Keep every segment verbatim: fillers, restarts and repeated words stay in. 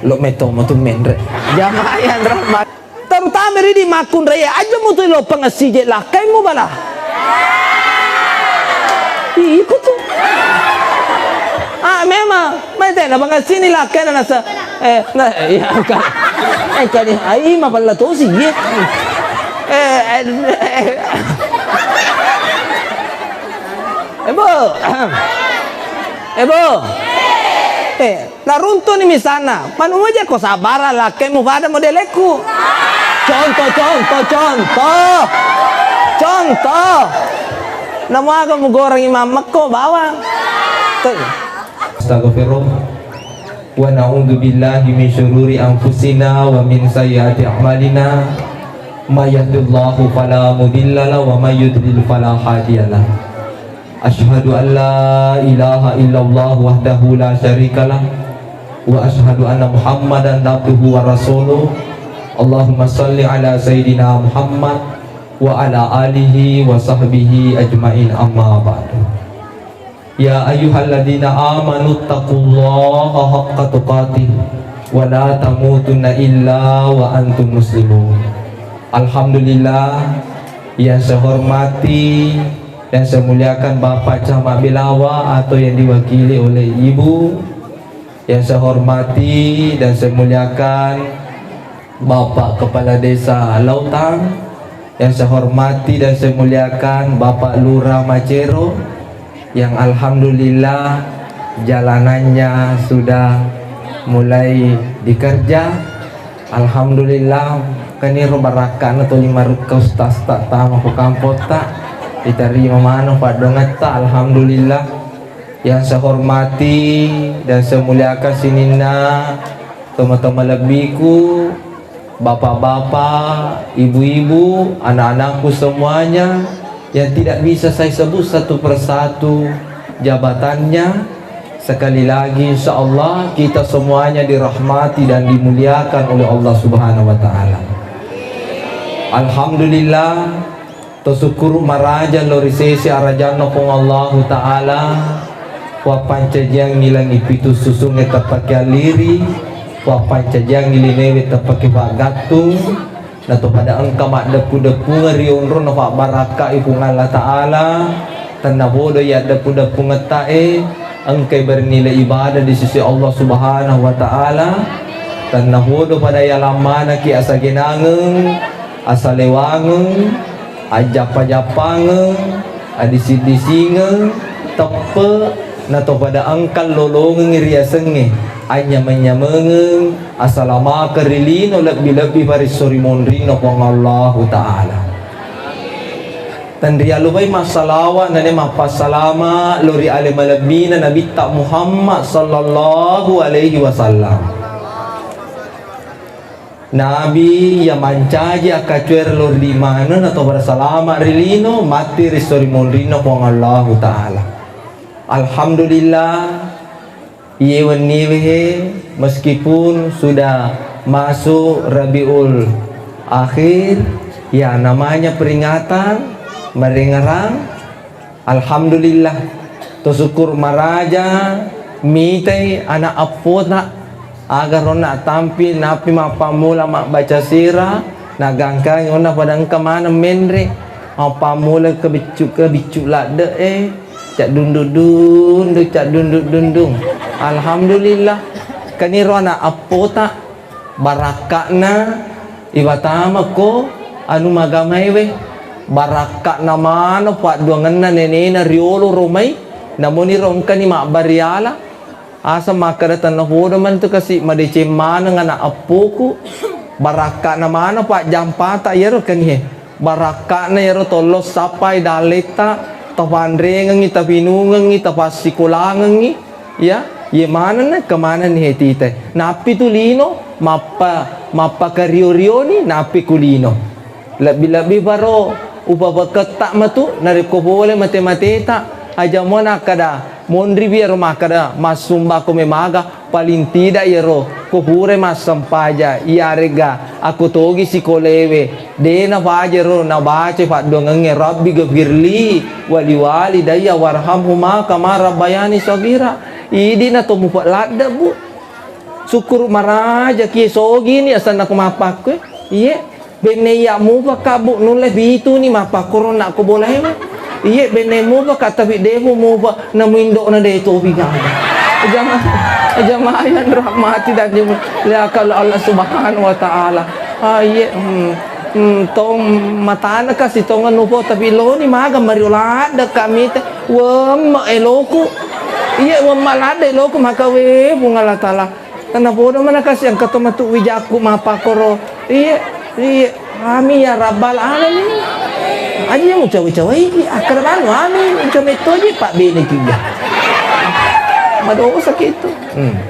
Lo metto mo tu menre. Jamaah yang rahmat. Terutama ri di makkunrai, aja mu tu lo pengesi je lakkai mu bala. Iko tu. Ah, memang. Mai tena pengesi ni lakkai na nasa. Eh, na, eh, iya, kan. Eh, kali, ai, ma palla tosi, ye. Eh, eh, eh. Eh, bo. Eh, bo. Eh, Naruntuni misalna, manu moja ko sabara lakkaimu pada modelekku. Contoh, contoh, contoh. Contoh. Namuaga mugorangi mammekko bawang. Tuh. Astagfirullah. Wa na'udzu billahi min syururi anfusina wa min sayyiati a'malina. May yahdihillahu fala mudhillalah wa may yudlil fala hadiyalah. Asyhadu an la ilaha illallah wahdahu la syarikalah, wa asyhadu anna Muhammadan abduhu wa rasuluh. Allahumma salli ala sayyidina Muhammad wa ala alihi wa sahbihi ajmain, amma ba'du. Ya ayyuhalladzina amanu taqullaha haqqa tuqatih wa la tamutunna illa wa antum muslimun. Alhamdulillah, yang saya hormati dan saya muliakan Bapak Camat Belawa atau yang diwakili oleh Ibu, yang saya hormati dan saya muliakan Bapak Kepala Desa Lautang, yang saya hormati dan saya muliakan Bapak Lurah Macero, yang alhamdulillah jalanannya sudah mulai dikerja. Alhamdulillah, keniro barakka'na tuli marukka ustaz ta tama ko kampotta, diterima maneng paddongetta, alhamdulillah. Yang saya hormati dan saya muliakan sininna toma-toma lebbiku, bapak-bapak, ibu-ibu, anak-anakku semuanya yang tidak bisa saya sebut satu persatu jabatannya. Sekali lagi, insya Allah kita semuanya dirahmati dan dimuliakan oleh Allah Subhanahu wa Ta'ala. Alhamdulillah, to sukkuru maraja lo ri sese arajanna Puang Allahu Ta'ala, wappancajiangngi langi pitu susungnge tappake alliri, wappancajiangngi linewe tappake paggattung, nato pada engka maddeppu-deppungeng ri onronna fabbarakkai Puang Allah Ta'ala, tennapodo yaddeppu-deppungetta e engkai bernilai ibadah di sisi Allah Subhanahu wa Ta'ala, tennapodo pada yalammanaki asagenangeng, asalewangeng, ajjappa-jappangeng, adising-disingeng, teppe, nato pada engka lolongengngi riasengnge, anynyameng-nyamengeng, asalamakeng ri lino, lebbi-lebbi paresso ri monrinna Puang Allahu Ta'ala. Tenrialupai massalawa nane mappassalama lo ri ale malebbina Nabitta Muhammad sallallahu alaihi wasallam. Nabi iya mancaji akkacuere lo ri mana nato pada salama ri lino, matti ri sori monrinna Puang Allahu Ta'ala. Alhamdulillah, iye wenniwe he, meskipun sudah masuk Rabiul Akhir, ya namanya peringatan, merengerang, Alhamdulillah, to syukur maraja mitai anak appota, aga ronna tampi nappi mappammula mabbaca sira, nagangkangi onna pada engka maneng menre, mappammula kebiccu-kebiccu ladde e, cak dunduk-dunduk, cak dunduk-dundung. Alhamdulillah, keniro anak appota, Barakka'na iwatama ko anu magamaewe, barakka'na maneng padduangenna nenena riolo romai, namoniro engkani mabbariala, asa makkeda tennapodo mantu kasi madeceng maneng anak eppoku, barakka'na maneng pajjampata iyaro kanie. Barakka'na iyaro tollo sappai dalletta, tapanrengengngi, tapinungengngi, tapassikolangengngi, ya, ye manenna, kemanenni he tite. Nappi tu lino, mappa-, mappakario-rioni, nappi ku lino. Lebbi-lebbi baro, upapaketta matu, narekko pole mate-mateta, aja mo nakkada, monriwi ero makkada, massumbako memaga, Paling tidak iyaro ko purai massempajang, iyaregga akko togi sikolewe, de nafajero nabacai paddoangengnge, "Rabbi ghafirli wali walidayya warhamhuma kama rabbayani shaghira." Idi na to mupa ladde, Bu. Sukkuru' marajaki sogini asanna ko mappakkue. Iye, benne iya mupa ka, Bu, nulle pituni mappakkoro na ko bolaewe. Iye, benne mupa ka, tapi de'mu mupa na muindo'na de' topi gaga. Jama-, jamaah yang rahmati dan dimuliakan Allah Subhanahu wa Ta'ala. Ah, iye, hmm, hmm, tong matana kasi tongan nupo, tapi loni maga mario ladde' kami te. Wemma eloku. Iye, wemma ladde' eloku, maka we, Puang Allah Ta'ala. Karena podo mana kasi engka to matu wijakku mappakkoro. Iye, iye. Amin ya rabbal alamin. Aja yang ucawa-ucawa iki. Akkada banu amin. Ucawa metto aja, Pak, bene juga. Madosa gitu. Hmm.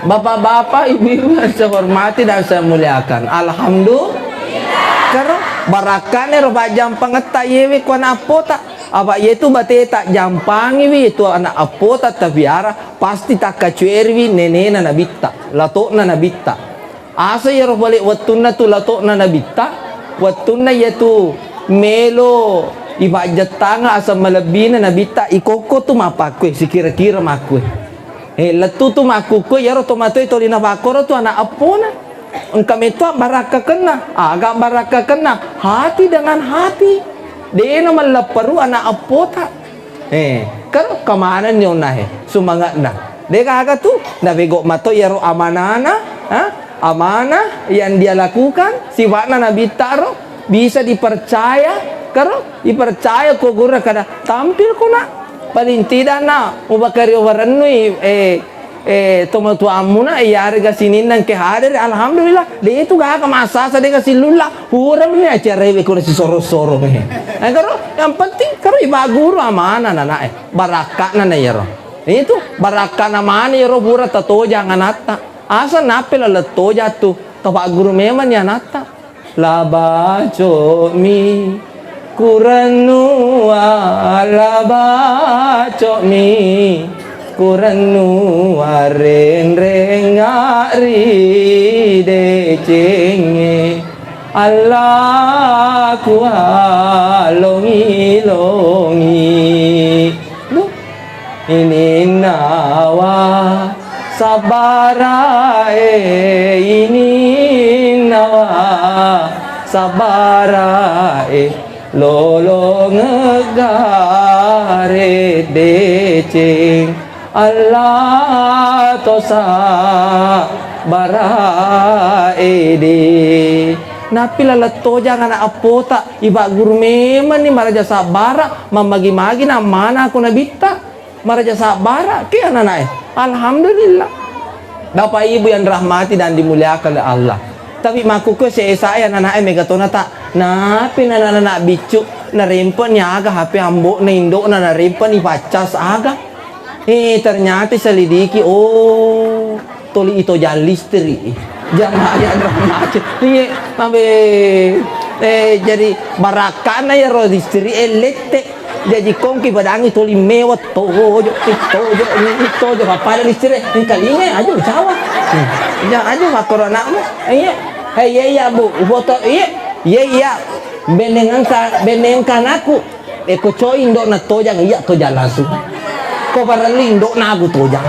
Bapak-bapak, ibu-ibu yang saya hormati dan saya muliakan. Alhamdulillah. Karo barakkane ro pajjampangetta yewe kuana appota. Apa yetu bateta jampangiwi yetu anak appota tapiara. Pasti takkacueriwi nenena nabitta, lato'na nabitta. Asa iyaro pale wettunna tu lato'na nabitta, wettunna iyatu melo ipajjettanga aseng malebbina nabitta, ikokko tu mappakkue, sikira-kira makkue. Eh, lettu tu makkukkue, iyaro tomatoe toli napakkoro tu anak eppona. Engka metto abbarakkakenna, aga abbarakkakenna, hati dengan hati. Dena mallepperu anak eppota. Eh, karo kamanenni onna he, sumange'na. Degaga tu, napego mato iyaro amanana, ha? Amanah yang dia lakukan, sifatna nabitta ro, bisa dipercaya, karo dipercaya ko gurra kada tampil ko nak. Paling tidak nak, mubakari warennui, eh, eh, tomatuammuna, eh, yarega sininna engke hadere, alhamdulillah, de tu gaga massasa dega sillulla, pura meni acara ewe kuna sisoro-soro, eh. Eh, karo, yang penting, karo iba guru amanah, anak, eh. Barakka'na na iyaro. Itu barakka'na mani iyaro pura tatojang anatta. Asa nappe laleng tojang tu, tapagguru memang ni anatta. Labaco'mi kurennua, labaco'mi kurennua renrengnga ri decengnge. Allah kualongi-longi. Duh. Ininnawa sabbarae, ininnawa sabbarae, lolongegga ri deceng. Allah to sabbarae de. Nappi laleng tojang anak appota, iba guru memenni maraja sabbara, mammagi-magi na ammana ko nabitta. Maraja sabbara, ke ananae. Alhamdulillah. Bapak Ibu yang rahmati dan dimuliakan oleh Allah. Tapi makkukue sesa ya ananae mega tona ta. Napi na anak biccu narempa ni aga H P ambo na indo na narempa ni paccas aga. Eh, ternyata selidiki, oh, toli itojang listrik. Jamaah yang rahmati. Iya, ambe, eh, jadi barakkana ya ro listrik, eh, lette. Jaji kongki padangi toli mewa tojo, tojo, tojo, pappada listrik, engkalinga aja ucawa. Hmm. Ya aja makoro anakmu. Iya. Hei, iya, iya, Bu. Foto, iya. Iya, iya. Beneng engka, beneng engka anakku. Eh, ko coi indokna tojang, iya tojang langsung. Ko parelli indokna aku tojang.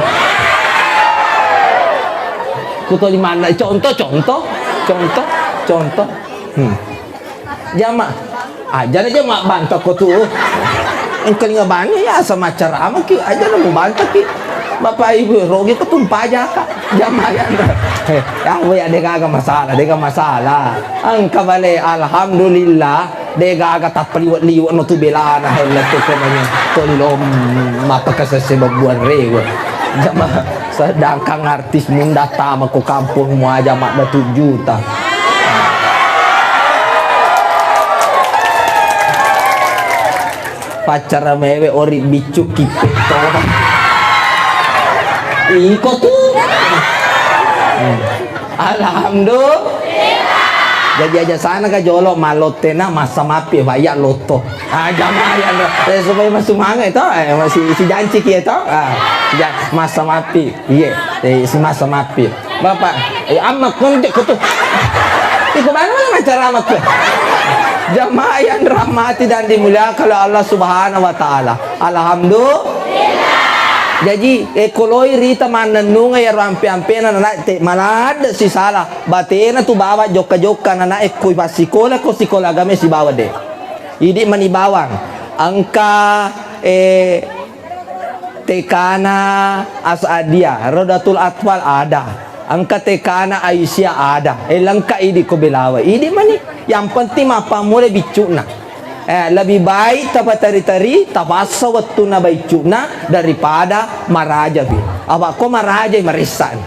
Ku toli manna, contoh, contoh, contoh, contoh. Hmm. Jama, aja na jama banta ko tu. Engkalinga bani ya sama ceramah ki, aja na mu banta ki. Bapak Ibu, rogi ko tumpa aja ka. Jama ya. Eh, ya, we, ya, de gaga masalah, de gaga masalah. Engka bale, alhamdulillah, de gaga tappaliwet-liwet no tu belana, hella tu ko mani. Tolong mapakasese babbuan rewe. Jama, sedangkan artis munda tama ko kampung mu aja mak datu juta. Paccara mewe ori biccu kippe to. Iko tu. Hmm. Alhamdulillah. Jadi aja sana ka jolo malottena massa mappi, Pak, iya lotto. Ah, jamaah ya, eh, supaya masih semangat itu, eh, masih si janci kia itu. Ah, ja-, massa mappi. Iya, eh, si massa mappi. Bapak, eh, amma kontek ko tu. Iko mana mana acara amakku. Jamaah yang rahmati dan dimuliakan oleh Allah Subhanahu wa Ta'ala. Alhamdulillah. Jaji, e, koloi rita mannennunga iyaro ampe-ampena nana te maladde sisala. Batena tu bawa jokka-jokka nana e koi passikola ko sikola agama sibawa de. Idi mani bawang. Engka, e, T K-na As'adiyah, Rodatul Atfal ada. Engka T K-na Aisyah ada. E, lengka idi ko belawa. Idi mani. Yang penting mappammula biccu'na. Eh, lebih baik tapateri-teri, tapassa wettunna biccu'na daripada marajapi. Apa ko marajai maressani.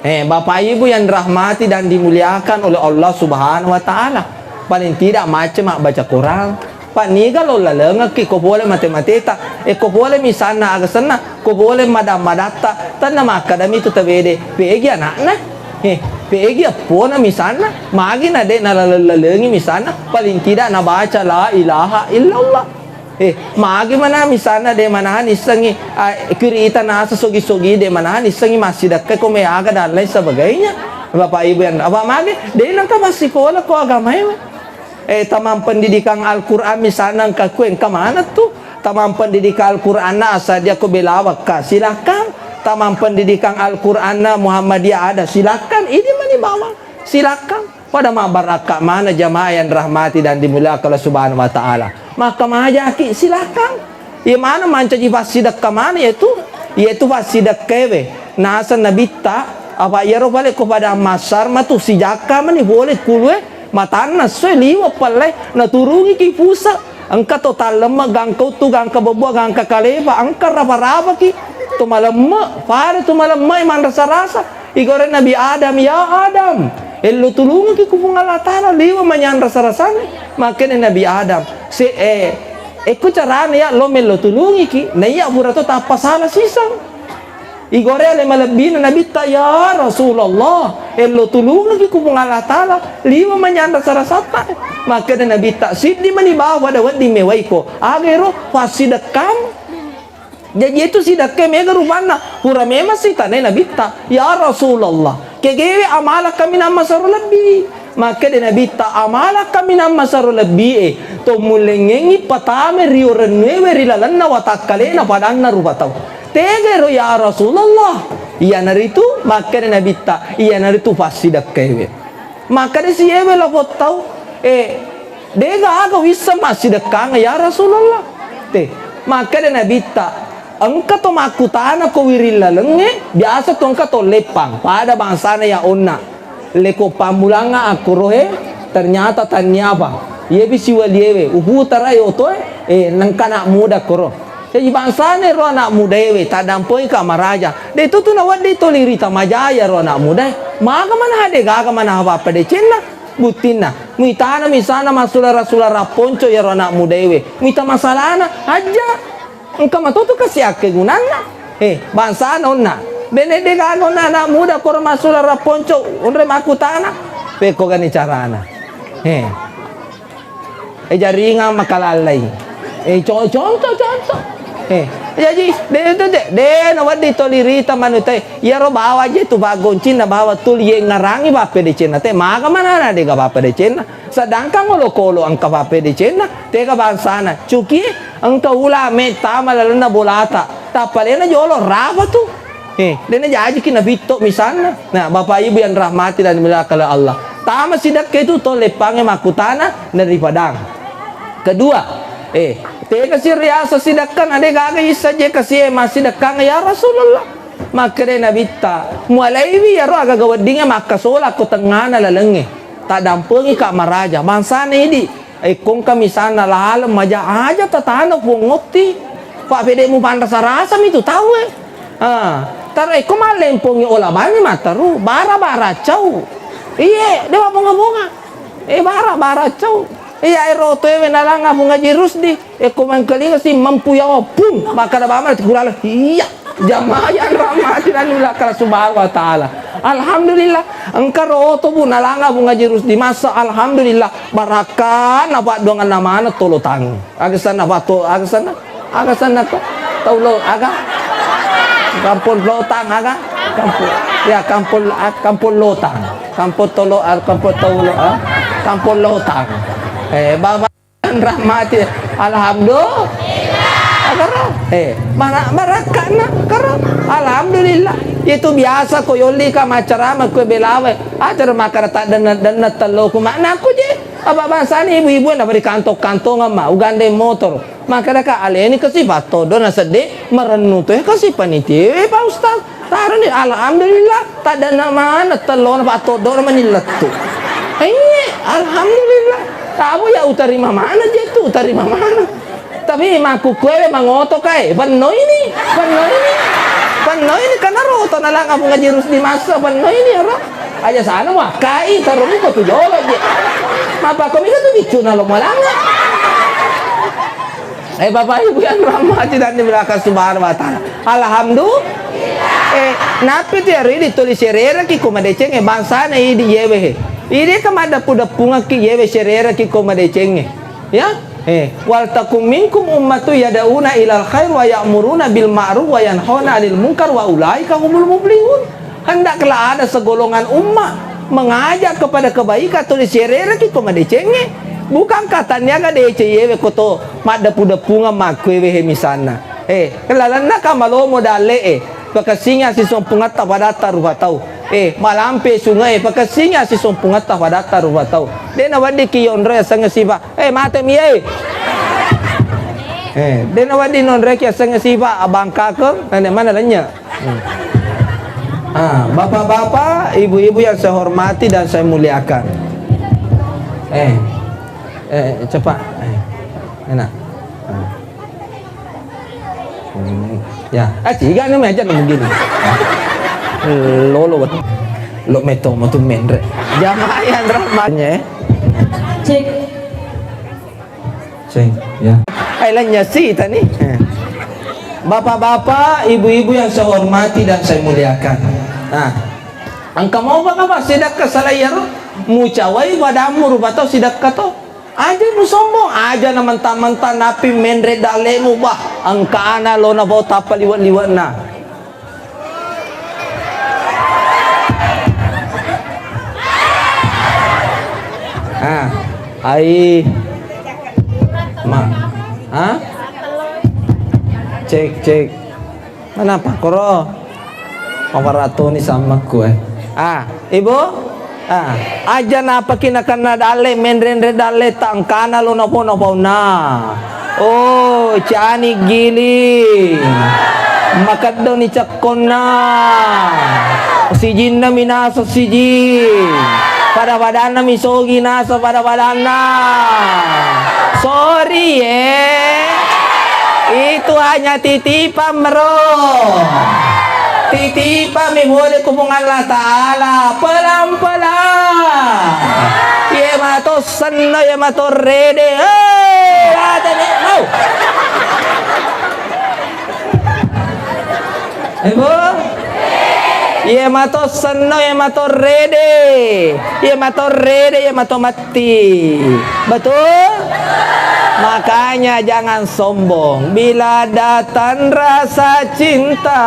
Eh, Bapak Ibu yang dirahmati dan dimuliakan oleh Allah Subhanahu wa Ta'ala. Paling tidak maca mabbaca Quran. Pak niga lo lalengekki ko pole mate-mateta. E ko pole misalna aga senna, ko pole madang-madatta. Tanna makkadami tu tawede, pegi anakna. Eh, pegi eppona misalna, magi na de' nalaleng-lalengi misalna, paling tidak nabaca la ilaha illallah. Eh, magi mana misalna de' manahan issengi, ah, kirita nasa sogi-sogi de' manahan issengi massidekka ko me aga dan lain sebagainya. Bapak Ibu yang, apa magi? De' nengka massikola ko agamae. Eh, tamang pendidikan Al-Quran misalna engka kue, engka mana tu? Tamang pendidikan Al-Quranna As'adiyah ko belawa ka, silakan. Tamang pendidikan Al-Quranna Muhammadiyah ada, silakan. Ini mani bawang, silakan. Pada mabarakka mana jamaah yang dirahmati dan dimuliakan Allah Subhanahu wa Ta'ala. Maka majaki, silakan. Iya mana mancaji passidekka mana yaitu, yaitu passidekkaewe. Naseng Nabitta, apa iyaro pale ko pada massar matu sijakka mani pole kulue, matanna essoe liwe' pale, naturungiki puse. Engka to tallemme, gangka uttu, gangka bebbuwa, gangka kalepa, engka rapa-rapaki. To malemme, pada to malemme manrasa-rasa. Igore Nabi Adam, "Ya Adam, ello tulungiki ku Puang Allah Ta'ala, liwe' manyanrasa-rasangnge." Makkeda Nabi Adam, "Se, eh, ekko carana ya lo mello tulungiki, naiya pura to tappa sala siseng." Igore ale malebbina Nabitta, "Ya Rasulullah, ello tulungiki ku Puang Allah Ta'ala, liwe' manyanrasa-rasatta." Makkeda Nabitta, "Siddi mani bawa pada wedding mewaiko, aga ero passidekkamu." Jaji itu sidekka mega rupanna, pura memang sitanai Nabitta, "Ya Rasulullah, kegewe amala kaminang masero lebbi." Makkeda Nabitta, "Amala kaminang masero lebbi e, to mullengengi patame rio rennuewe ri lalenna watakkalena padanna rupa tau." Tegero, "Ya Rasulullah, iyanaritu," makkeda Nabitta, "iyanaritu passidekkaewe." Makkeda siyewe lapong tau, "Eh, de' gaga wisseng massidekkangnge ya Rasulullah." Te, makkeda Nabitta, "Engka to makkutana ko wiring lalengnge, biasa to engka to leppang, pada bangsana ya onna. Leko pammulangnga akkorohe, ternyata tanniapa. Iyepi siwaliewe, uputarai otoe, eh, nengka anak muda koro." Jaji bangsana ero anak mudaewe, taddampengika maraja. De' tu tu nawedding toli rita majaya ro anak mudae. Maga mana de' gaga mana pappadecenna? Buttinna, muitana misalna massulara-sulara ponco iyaro anak mudaewe. Muita masalana, aja. Engka matotu kasi akkegunanna. Eh, bangsana onna. Bene de' gaga onna anak muda koro massulara ponco, onre makkutana. Pekko gani carana. Eh. Eh, jaringang makalallai. Eh, co-, contoh, contoh. Eh, jaji, de', de', de', de' nawedding toli rita manuta e. Iyaro bawa je tu paggoncinna, bawa tuli yengngarangi pappedecenna te. Maga manana de' ga pappedecenna. Sedangkan olokolo engka pappedecenna, tega bangsana. Cuki engka ula me tama lalenna bolata. Tappa lena jolo rapa tu. Eh, dena jajiki nafitto misalna. Nah, Bapak Ibu yang dirahmati dan dimuliakan oleh Allah. Tama sidekka itu to leppangnge makkutana naripadang. Kedua, eh, tega si riasa sidekka na de' gaga issa je kasi e massidekkangnge ya Rasulullah. Makkeda Nabitta, mualaiwi iyaro agaga weddingnge makkasola ko tengngana lalengnge. Taddampengika maraja. Bangsana idi. Ekko engka misalna laleng maja aja tatana puang otti. Pak pede mupanrasa-rasa mi tu tau e. Ah, taro ekko mallempongi ola bangi mataru, bara-bara cau. Iye, dewa bonga-bonga. Eh, bara-bara cau. Iya, ero toewe nalanga Abu Ngaji Rusdi. Ekko mengkalinga si mampu yawa, pung, makkada bama ti kurala. Iya. Jamaah yang rahmati dan dimuliakan Allah Subhanahu wa Ta'ala. Alhamdulillah, engka ro oto, Bu, nalanga Abu Ngaji Rusdi masa, alhamdulillah, barakka na paddoanganna maneng to Lotang. Aga sanna, Pak, to, aga sanna? Aga sanna to? Tau lo, aga? Kampung Lotang, aga? Kampung, ya, kampung, ah, kampung Lotang. Kampung Tolo, ah, kampung Tolo, ah, kampung Lotang. Eh, Bapak rahmati. Alhamdulillah. Karo, eh, mana barakka'na karo. Alhamdulillah. Itu biasa ko yolli ka maccarama ko belawe. Acara makkada taddenna-denna telloku maknaku je. Apa bangsani ibu-ibu na beri kantong-kantongeng ma, ugandeng motor. Makkada ka aleni kasi pattodo na sedde, marennu to kasi panitia, eh, Pak Ustaz. Taroni, alhamdulillah, taddenna mana tellona pattoddo'na mani lettu. Iye, alhamdulillah. Tabo ya utarima mana je tu, utarima mana. Tapi makkukkue mangoto kae, benno ini, benno ini. Benno ini karena roto nalang Abu Ngaji Rusdi massa, benno ini ro. Aja sana wakkai, taroni ko tu jolo je. Mapa ko mika tu biccu na lo malanga. Eh, Bapak Ibu yang rahmati dan dimuliakan Subhanahu wa Ta'ala. Alhamdulillah. Eh, napi tu yaro idi tuli sereraki ko madeceng, eh, bangsana idi yewe he. Idi ka madeppu-deppungakki yewe sereraki ko madeceng, eh. Ya? Eh, wal takum minkum ummatu yad'una ilal khair wa ya'muruna bil ma'ruf wa yanhauna 'anil munkar wa ulaika humul muflihun. Hendaklah ada segolongan umat mengajak kepada kebaikan, tuli sereraki ko madecengnge. Bukan katanya ga deceng yewe koto maddepu-depungeng makkuewe he misalna. Eh, kelalenna ka malomo dalle e, pakessingi asisompungatta padatta rupa tau. Eh, malampe sunge e, pakessingi asisompungatta padatta rupa tau. De naweddikki yonro yasengnge sifa. Eh, mate mi e. Eh, de nawedding nonreki yasengnge sifa abangkakeng, nane mana lennye. Hmm. Ah, bapak-bapak, ibu-ibu yang saya hormati dan saya muliakan. Eh, eh, cepat. Eh, enak. Ah. Hmm. Ya, ah, tiga nih meja nunggu gini. Lolo bet. Lo meto mo tu menre. Jamaah yang rahmatnya, eh. Cek. Ceng, ya. Eh, lanya sih tani. Eh. Bapak-bapak, ibu-ibu yang saya hormati dan saya muliakan. Nah, engka mau baka Pak sidakka salai yaro? Mucawai badammu rupa tau sidakka to. Aja mu sombong, aja na mentang-mentang napi menre dalemu bah. Engka ana lo na bau tapa liwat-liwatna. Ah, ai. Ma. Ah? Cek, cek. Mana pakkoro? Mawaratoni sammakku, eh. Ah, Ibu? Ah, aja napaki nakenna dalle, menrenre dalle, tangkana lo nopo-nopo na. Oh, cani gili. Makeddoni cekkonna. Sijinna minasa siji. Pada-padanna misogi nasa pada-padanna. Sorry, eh. Itu hanya titipan, bro. Titipan mi boleh ku Puang Allah Ta'ala. Pelan-pelan. Iya mato senno, iya mato rede. Hei, ada nih. Mau. Ibu? Iya mato senno, iya mato rede. Iya mato rede, iya mato matti. Betul? Makanya jangan sombong. Bila datang rasa cinta,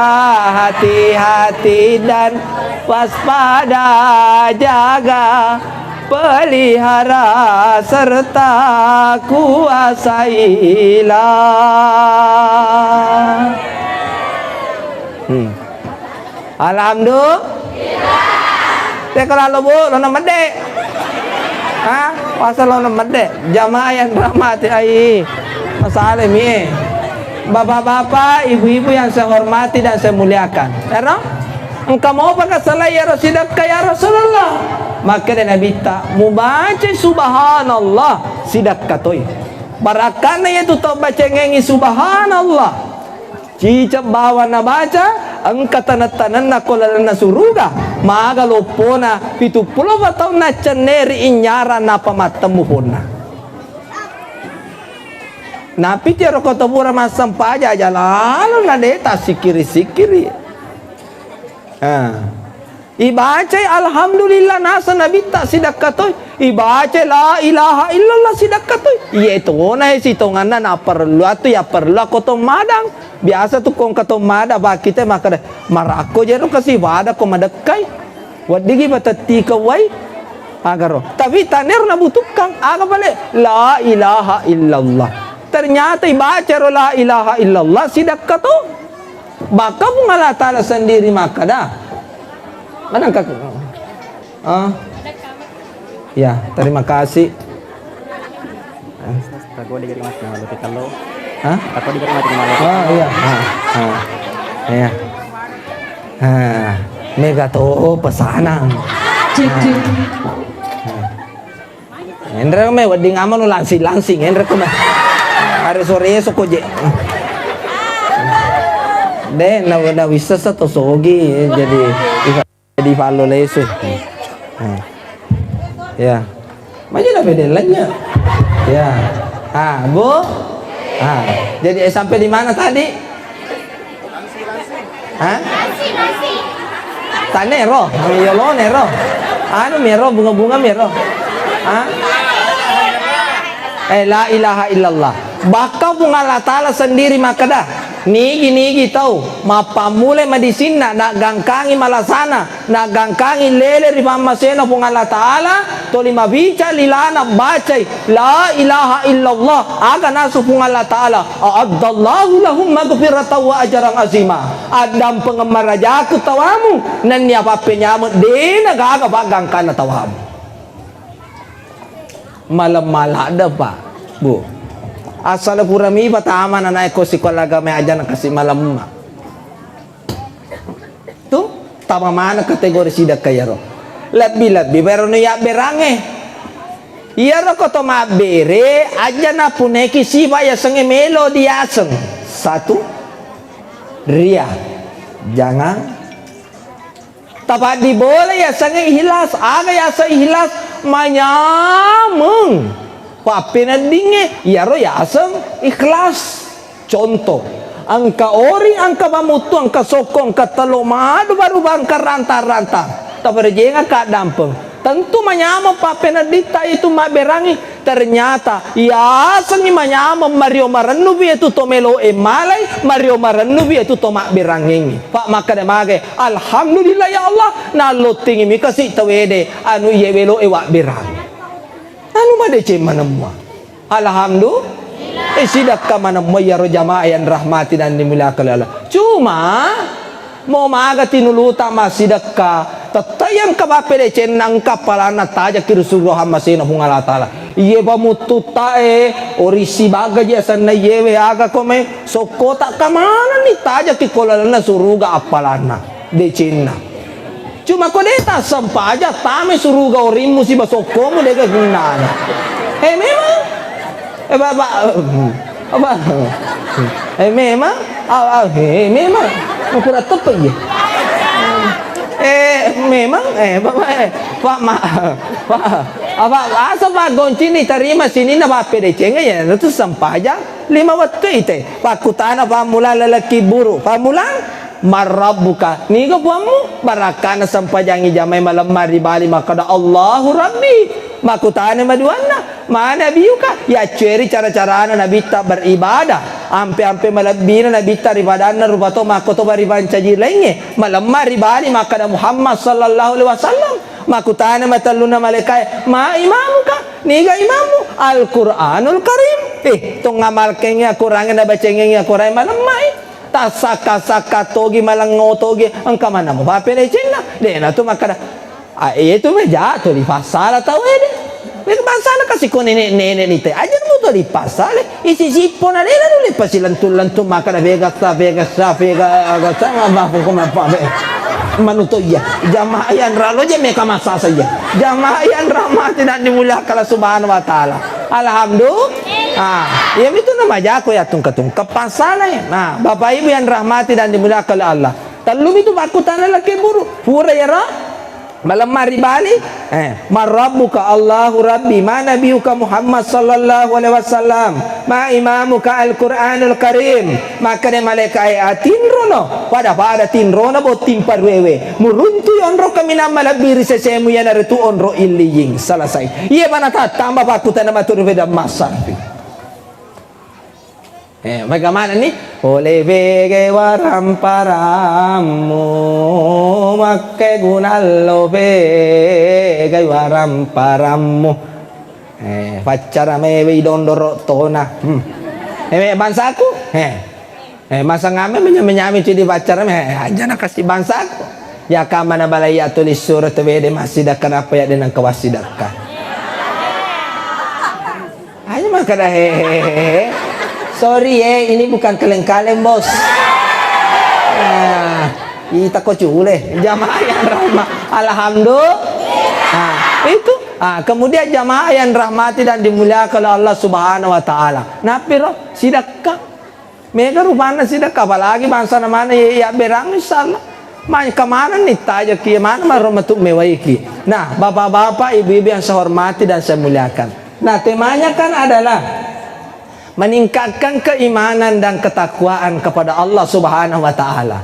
hati-hati dan waspada, jaga, pelihara, serta kuasailah. Hmm. Alhamdulillah. Teka lalo, Bu, lona medde. Hah? Masa lona medde? Jamaah yang rahmati ai. Masalah mi, eh. Bapak-bapak, ibu-ibu yang saya hormati dan saya muliakan. Ero? Engka mopa ka salai ero sidekka, ya Rasulullah? Makkeda Nabitta, mubaca subhanallah sidekka toi. Barakkana iyatu tau bacengengi subhanallah. Ciceng bawang nabaca, engka taneng-tanenna ko lalenna suruga, maga loppona pitu pulo taunna cenne ri innyarang napa mattemmu ponna. Napi tiro ko tobura massempajang aja lalo na de tassikkiri-sikkiri. Ah. Ibacai alhamdulillah nasa Nabitta sidakka toi. Ibacai la ilaha illallah sidakka toi. Iye tona e sitonganna naparellu atu ya parellu akko to madang. Biasa tu kongka to madang bakkita makkeda, marakko jero kasi pada ko madekkai. Weddigi patetti kewai. Agaro. Tapi tanero nabutuhkan. Aga pale? La ilaha illallah. Ternyata ibacaro la ilaha illallah sidekka to. Bahkan Puang Allah Ta'ala sendiri makkeda. Manengka? Ah. Ya, terima kasih. Takut dikira mati malu kita lo. Hah? Takut dikira mati malu kita. Oh iya. Ah, ah. Iya. Ah, mega to pesanang. Cik, cik. Ah. Enre me wedding amanu langsing-langsing, enre ko me. Are sore esok ko je. De, na, na wisesa to sogi, jadi, jadi fallo lesu. Nah. Ya. Maju dah bedelanya. Ya. Ah, Bu. Ah, jadi, eh, sampai di mana tadi? Hah? Tanero, yolonero. Anu mero, bunga-bunga mero. Hah? Eh, la ilaha illallah. Bahkan Puang Allah Ta'ala sendiri makkeda, nigi-nigi tau mappammulai madisinna, naggangkangi malasana, naggangkangi lele ri pammasena Puang Allah Ta'ala, toli mabica lilana bacai, la ilaha illallah, aga nasu Puang Allah Ta'ala, a'addallahu lahum maghfiratan wa ajran azima. Addampengeng marajaku tawamu, nennia pappenyameng dena gaga paggangkanna tawamu. Malemma ladde, Pak, Bu. Asal pura mi patama nanae ko sikola agama aja na kasi malemma. Tu, tama mana kategori sidekka iyaro. Lebbi-lebbi barono yabberangnge. Iyaro ko to mabbere, aja napuneki sifa yasengnge melo diaseng. Satu, ria. Jangan. Tapaddi bola yasengnge ikhlas. Aga yaseng ikhlas? Manyameng. Pappeneddingnge, iyaro yaseng ikhlas. Contoh, engka oring, engka pamuttu, engka sokko, engka tello, madu baru bangka rantang-rantang. Taparejengakka addampeng. Tentu manyameng pappenedditta itu mabberangngi. Ternyata yasengngi manyameng mario marennupi itu to meloe malai, mario marennupi itu to mabberangngengngi. Pak makkeda mage, alhamdulillah ya Allah, nallottingi mi kasi tawede anu iye weloe wabberang. Anu madeceng manemma. Alhamdulillah. Eh, sidekka manemmo iyaro jamaah yang rahmati dan dimuliakan oleh Allah. Cuma, mo maga tinuluta massidekka, tette engka pappedecenna engka appalanna tajaki ri suruga hammasena Puang Allah Ta'ala. Iye pamuttutta e, orisi baga ji asenna iyewe aga kome, sokkota kamananni tajaki ko lalenna suruga appalanna. Decenna. Cuma ko de tassempajang, tame suruga orimmu siba sokkomu, dega gunnana. Eh, memang. Eh, ba-, ba-, apa? Eh, memang. Ah, ah, eh, memang. Ukuran tepe, iya. Eh, memang. Eh, bapak, eh, Pak, ma-, Pak, apa, asa Pak Goncini tarima sininna Pak Pedeceng, ya, itu sempajang lima wettu ite. Pakkutana pammula lalaki buru. Pammula? Man rabbuka? Niga puammu? Barakkana sempajangi jamai malemma ri bali makkeda, "Allahu Rabbi." Makkutana maduanna, "Ma nabiyuka?" Yaccueri cara-carana nabitta beribadah. Ampe-ampe malebbina nabitta ri padanna rupa to makko to bari pancaji laingnge. Malemma ri bali makkeda, "Muhammad sallallahu alaihi wasallam." Makkutana matellunna malaikae, "Ma imamuka?" Niga imammu? Al-Quranul Karim. Eh, tong amalkengngi Al-Qurangnge nabacengengngi Al-Qurangnge malemmai. Tassakka-sakka togi, malengngo togi, engka maneng papelecenna. De'na tu makkeda, ah, iya tu meja tu dipassala tau ede. Dipassala kasi ko nenek-nenek ni te. Aja mu tu dipassala. Isi sippo na dena dulu pasilentu-lentu makkeda vegasa, vegasa, vegasa, ma, ma, ko ma, pa, be. Manuto iya. Jamaah yang ralo je meka masasa iya. Jamaah yang rahmati dan dimuliakan Allah Subhanahu wa Ta'ala. Alhamdulillah. Ah, iya mitu na majako ya tungka-tungka pasala ya. Nah, Bapak Ibu yang rahmati dan dimuliakan oleh Allah. Tellu mitu pakkutana laki buru. Pura ya ra? Malemma ri bali? Eh, man rabbuka? Allahu Rabbi. Ma nabiyuka? Muhammad sallallahu alaihi wasallam. Ma imamuka? Al-Quranul Karim. Makkeda malaikae, atinrono. Pada-pada tinrona botting paruewe. Muruntu onro kaminang malebbi ri sesemu, iyanaritu onro illiyin. Selesai. Iya bana tattamba pakkutana maturu pedang masarfi. Eh, bagaimana nih? Pole pegai waramparammu, makkegunallo pegai waramparammu. Eh, paccara mewe idondoro tona. Hmm. Eh, bangsaku? Eh. Eh, masa ngame menyami-nyami cidi pacar me, eh, aja na kasi bangsaku. Ya kamana balai ya tulis surat wede masih dakka apa ya dengan kawasi dakka. Aja maka dah, hehehe. Sorry, eh, ini bukan kaleng-kaleng, Bos. Nah, ita ko cule, jamaah yang rahmat. Alhamdulillah. Nah, itu. Ah, kemudian jamaah yang rahmati dan dimuliakan oleh Allah Subhanahu wa Ta'ala. Napiro? Sidakka. Mega rupanna sidakka, apalagi bangsa na mana ya, ya berang, insyaallah. Mai kemana nih tajaki, mana maro matu mewaiki. Nah, bapak-bapak, ibu-ibu yang saya hormati dan saya muliakan. Nah, temanya kan adalah meningkatkan keimanan dan ketakwaan kepada Allah Subhanahu wa Ta'ala.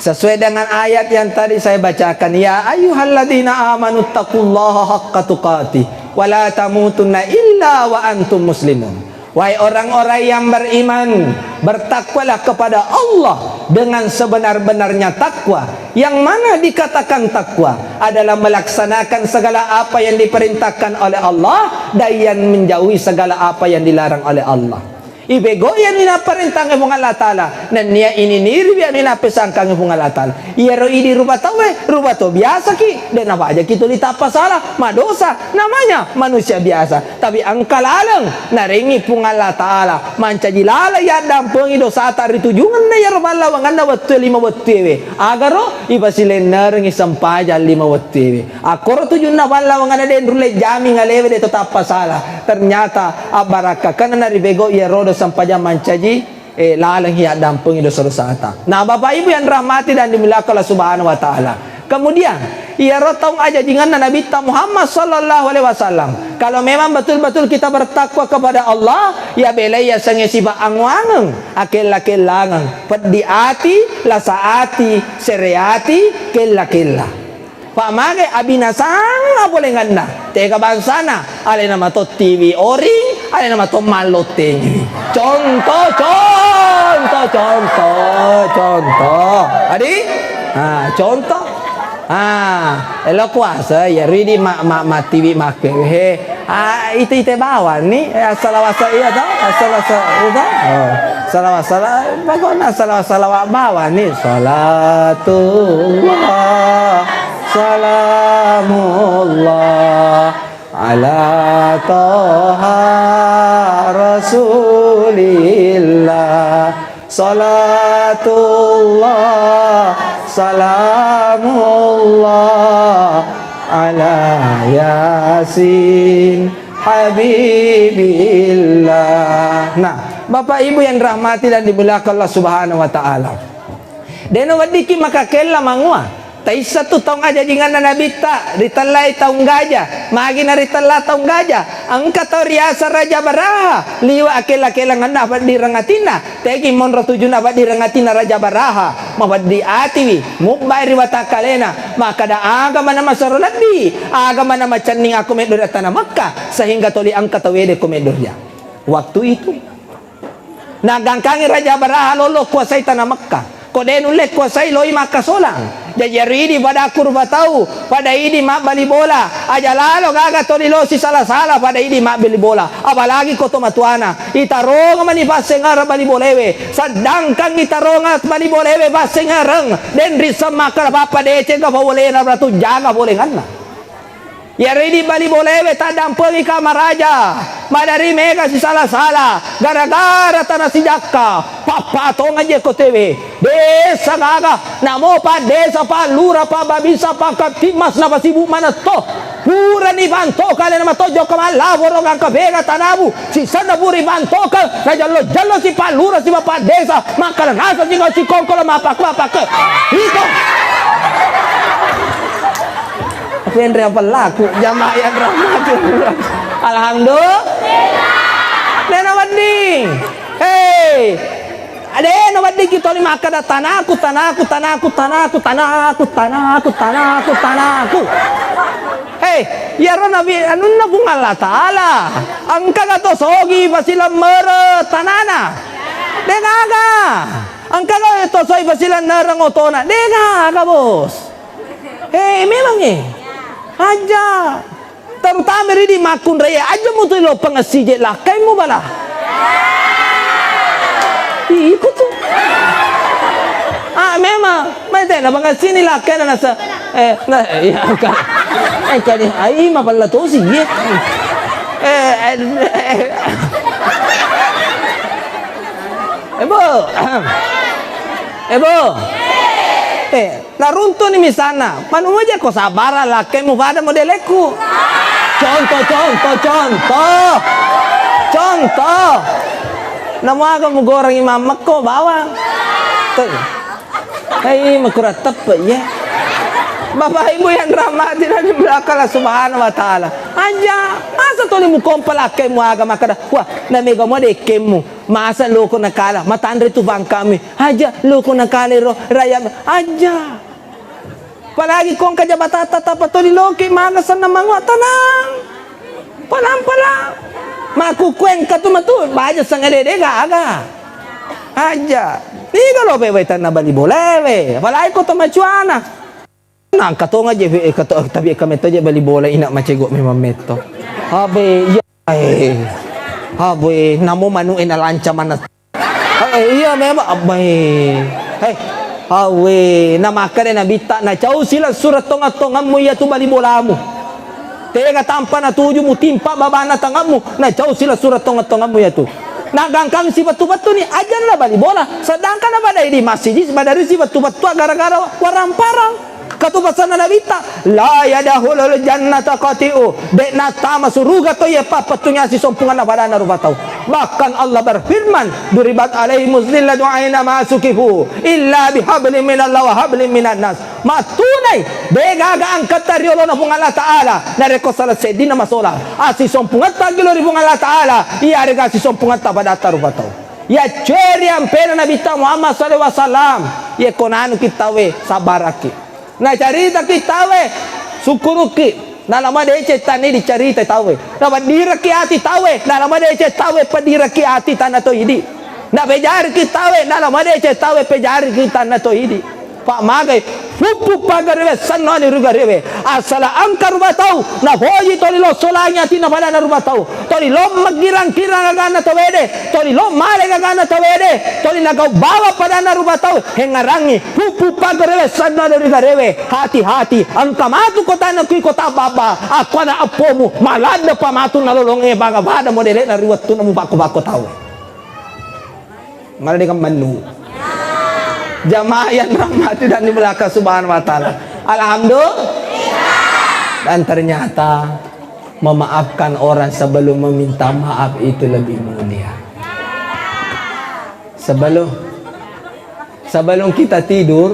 Sesuai dengan ayat yang tadi saya bacakan, "Ya ayyuhalladzina amanu taqullaha haqqa tuqatih wa la tamutunna illa wa antum muslimun." Wahai orang-orang yang beriman, bertakwalah kepada Allah dengan sebenar-benarnya takwa. Yang mana dikatakan takwa adalah melaksanakan segala apa yang diperintahkan oleh Allah dan yang menjauhi segala apa yang dilarang oleh Allah. Ibego iya ni naparentangeng Puang Allah Ta'ala, nennia ininiriwi anu nappesangkangeng Puang Allah Ta'ala. Iyaro idi rupa tauwe, rupa tau biasaki, de napajaki tuli tappa sala, madosa, namanya manusia biasa. Tapi engka laleng narengngi Puang Allah Ta'ala, mancaji laleng yaddampengi dosata ri tujungenna iyaro pallawangenna wettue lima wettuewe. Agaro ipasilennerengngi sempajang lima wettuewe. Akkoro tujunna pallawangenna de nrulle jaming alewe de to tappa sala. Ternyata abbarakkakenna naribego iyarodo sempajang mancaji, eh, laleng yaddampengi dosa-dosata. Nah, Bapak Ibu yang rahmati dan dimuliakan Allah Subhanahu wa Ta'ala. Kemudian, iyaro taung ajajingenna Nabitta Muhammad sallallahu alaihi wasallam. Kalau memang betul-betul kita bertakwa kepada Allah, ya belai yasengnge sifat angoangeng, akella-kellangeng, peddi ati, lasa ati, sere ati, kella-kella. Pamage abinasang apolengenna, tega bangsana, alena mato tiwi oring, alena mato mallottengiwi. Contoh, contoh, contoh, contoh. Adi? Ah, contoh. Ah, elo kuasa, ya ridi ma, ma, matiwi makke. He, ah, ite-ite bawang ni, eh, asal wasa iya to, asal wasa iya to. Oh, asal wasa, pokoknya asal wasa bawang ni. Salatullah, salamullah, ala Toha Rasulillah. Salatullah, salamullah, ala Yasin Habibillah. Nah, Bapak Ibu yang rahmati dan dimuliakan Allah Subhanahu wa Ta'ala. Deno weddikki makakella mangua. Taisseng tu taung ajajingenna Nabitta, ritellai taung gaja, magi naritella taung gaja, engka tau riaseng Raja Baraha, liwe akella-kellangenna feddireng atinna, tegi monro tujunna feddireng atinna Raja Baraha, mafeddi atiwi, mubbai ri watakkalena, makkada aga mana masero lebbi, aga mana macenning akko meddori tana Mekka, sehingga toli engka tau wede ko meddori. Waktu itu. Nagangkangi Raja Baraha lolo kuasai tana Mekka. Ko de nulle kuasai loi makkasolang. Jaji ero idi pada akku rupa tau, pada idi mabbali bola. Aja lalo gaga toli losi sala-sala pada idi mabbali bola. Apalagi ko to matuana. Itaronga mani passengereng bali bolewe. Sedangkan itaronga bali bolewe passengereng. Den risseng makkada pappa deceng ka pawolena ratu jaga bolenganna. Iyaro idi bali bolewe taddampengika maraja, madari mega sisala-sala, gara-gara tana sijakka, pappatongaji kotewe, desa gaga, namo paddesa, pallura, pababisa, pakaptimmas, napasibu manetto, purani pantoka alena matojjo ka mallaporo gangka bega tanamu, Sisenna puri pantokeng, najallo-jallo si pallura si bapak desa, makkada naseng si kau cikongkolo mapak-mapak. Iko. Aku yang ria pelaku, jamaah yang rahmati. Alhamdulillah. Nena wedding. Hei. Ade, naweddikki toli makkada, "Tanaku, tanaku, tanaku, tanaku, tanaku, tanaku, tanaku, tanaku." Hei, iyaro nabi anunna Puang Allah Ta'ala. Engkaga to sogi pasilammere tanana? De gaga. Engkaga to sogi pasilannereng otona? De gaga, Bos. Hei, memang, eh. Aja. Terutama ridi makkunrai, aja mutu lo pengesi je lakkai mu bala. Iko tu. Ah, memang. Mai tena bangga sini lakkena nasa. Eh, na, eh, iya, engka. Engka di, ai, mapella tosi, ye. Eh, eh, eh. Eh, Bo. Eh, Bo. Eh, naruntuni misalna, manu moja ko sabara lakkemu pada modelekku. Contoh, contoh, contoh. Contoh. Namuaga mugorangi mammekko bawang. Tuh. Hei, makurang teppe, ya. Bapak Ibu yang rahmati dan dimuliakan Allah Subhanahu wa Ta'ala. Aja, masa tuli mukompa lakkemu aga makkeda, wah, namega mo dekkemmu. Masa loko nakala, matanre tu bangkami. Aja, loko nakala ro, raya, aja. Apalagi kong kajabatatta tappa tuli loki maga senna mangua, tenang. Palang-palang. Makkukkueng katu matu, baja sangade de gaga. Aja. Niga lo pe waitanna bali bola we. Apalagi ko to macuana. Nangka tonga je, eh, kato, tapi kametto je bali bola ina macego memang metto. Abe, iya. Eh. Abe, namo manu ena lanca mana. Eh, iya memang, abai. Hei, awe, na makkeda Nabitta, na cau sila surang tonga-tongammu iya tu bali bolamu. Tega tampa natuju mutimpa babana tangammu, na cau sila surang tonga-tongammu iya tu. Na gangkang sipettu-pettu ni, ajanna bali bola. Sedangkan apa dai di masjid, badari sipettu-pettu gara-gara warang-parang. Katu pasanna Nabitta, "La yadkhulul jannata qati'u." De nattama suruga to iya pappettungi asisompunganna padanna rupa tau. Bahkan Allah berfirman, "Duribat alaihimuz zillatu aina ma sukifu illa bihablin minallah wa hablin minan nas." Mattunai, de gaga angkatta riolona Puang Allah Ta'ala, narekko salah seddinna masola. Asisompungetta gilo ri Puang Allah Ta'ala, iyarega asisompungetta padatta rupa tau. Yacceri ampena Nabitta Muhammad sallallahu alaihi wasallam, yekko nanuki tauwe, sabbaraki. Nacaritaki tauwe, sukkuruki. Nalama deceng tanni dicarita tauwe. Napaddiraki ati tauwe, nalama deceng tauwe paddiraki ati tanna to idi. Napejariki tauwe, nalama deceng tauwe pejariki tanna to idi. Pak magai, puppu pagarewe, sennoni rugarewe. Asala engka rupa tau, napoji toli lo solangi atinna padanna rupa tau. Toli lo maggirang-kirang aganna tawede, toli lo male aganna tawede, toli nagau bawa padanna rupa tau. Hengarangi, puppu pagarewe, sennoni rugarewe. Hati-hati, engka matu kotana kui kota baba, akkuana appomu, maladde pa matu nalolonge baga pada modele na riwettu namu bakko-bakko tau. Mala dengan menu. Jamaah yang rahmati dan dimuliakan Subhanahu wa Ta'ala. Alhamdulillah. Dan ternyata memaafkan orang sebelum meminta maaf itu lebih mulia. Sebelum sebelum kita tidur,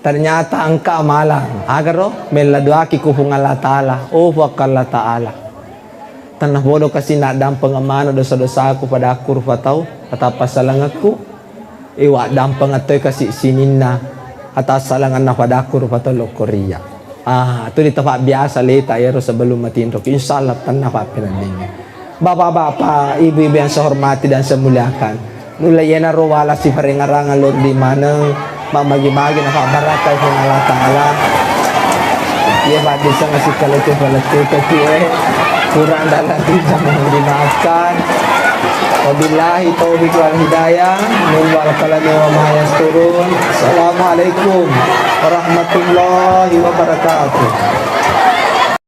ternyata engka amalang. Agaro mella doaki ku Puang Allah Ta'ala. Oh, Puang Allah Ta'ala. Tennapodo kasi naddampengeng maneng dosa-dosaku padakku rupa tau, atappa salangekku. Iwa dampengeng toi kasi sininna atassalangenna padakku rupa tau lokko ria. Ah, tu ditafabbiasa leta ero sebelum matinroki. Insya Allah tenna pappenanningnge. Bapak-bapak, ibu-ibu yang saya hormati dan saya muliakan. Nulle iyanaro wala siparengarang lordi maneng, mammagi-magi nafabbarakkai Puang Allah Ta'ala. Iya paddiseng sikkalete-palete tapi, eh, kurang dan lebih mohon dimaafkan. Wabillahi taufiq wal hidayah, min wal kalami wa ma yasturun. Assalamualaikum warahmatullahi wabarakatuh.